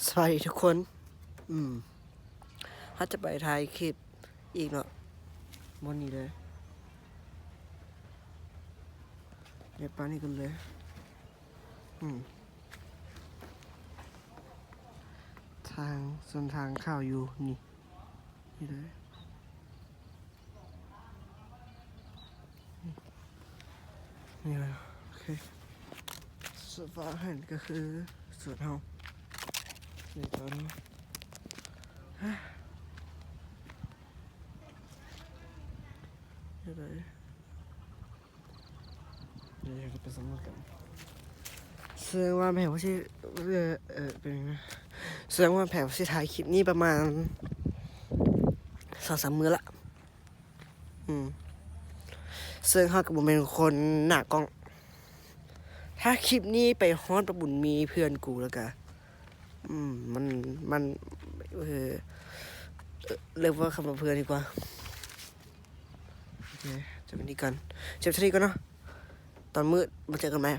ສະບາຍດີທຸກຄົນ ອືມ ເຮົາຈະໄປຖ່າຍຄລິບອີກເນາະ ບ່ອນນີ້ເລີຍ ເດີນໄປນີ້ກັນເລີຍ ອືມ ທາງ ເສັ້ນທາງເຂົ້າຢູ່ນີ້ ນີ້ເລີຍ. ນີ້ແຫຼະ ໂອເຄ ສວນຝັ່ງຫັ້ນກໍຄືສວນເຮົາ ນີ້ຕອນ ເຮັດໃດ ນີ້ເຮົາກໍໄປສຳຫຼວດກັນ ເຊິ່ງວ່າແຜນວ່າຊິ ເອີ ເປັນຫຍັງນະ ເຊິ່ງວ່າແຜນວ່າຊິຖ່າຍຄລິບນີ້ປະມານສອງສາມມື້ລະ ອືມ ເຊິ່ງເຮົາກໍບໍ່ແມ່ນຄົນໜ້າກ້ອງ ຖ້າຄລິບນີ້ໄປຮອດປະບຸນມີເພື່ອນກູແລ້ວກະ ອືມ ມັນ ມັນ ເອີ ເລີກວ່າຄຳວ່າເພື່ອນດີກວ່າ ໂອເຄ ຈະເປັນນີ້ກ່ອນ ເຈັບສະຕິກ່ອນເນາະ ຕອນມືດມາເຈີກັນໃໝ່.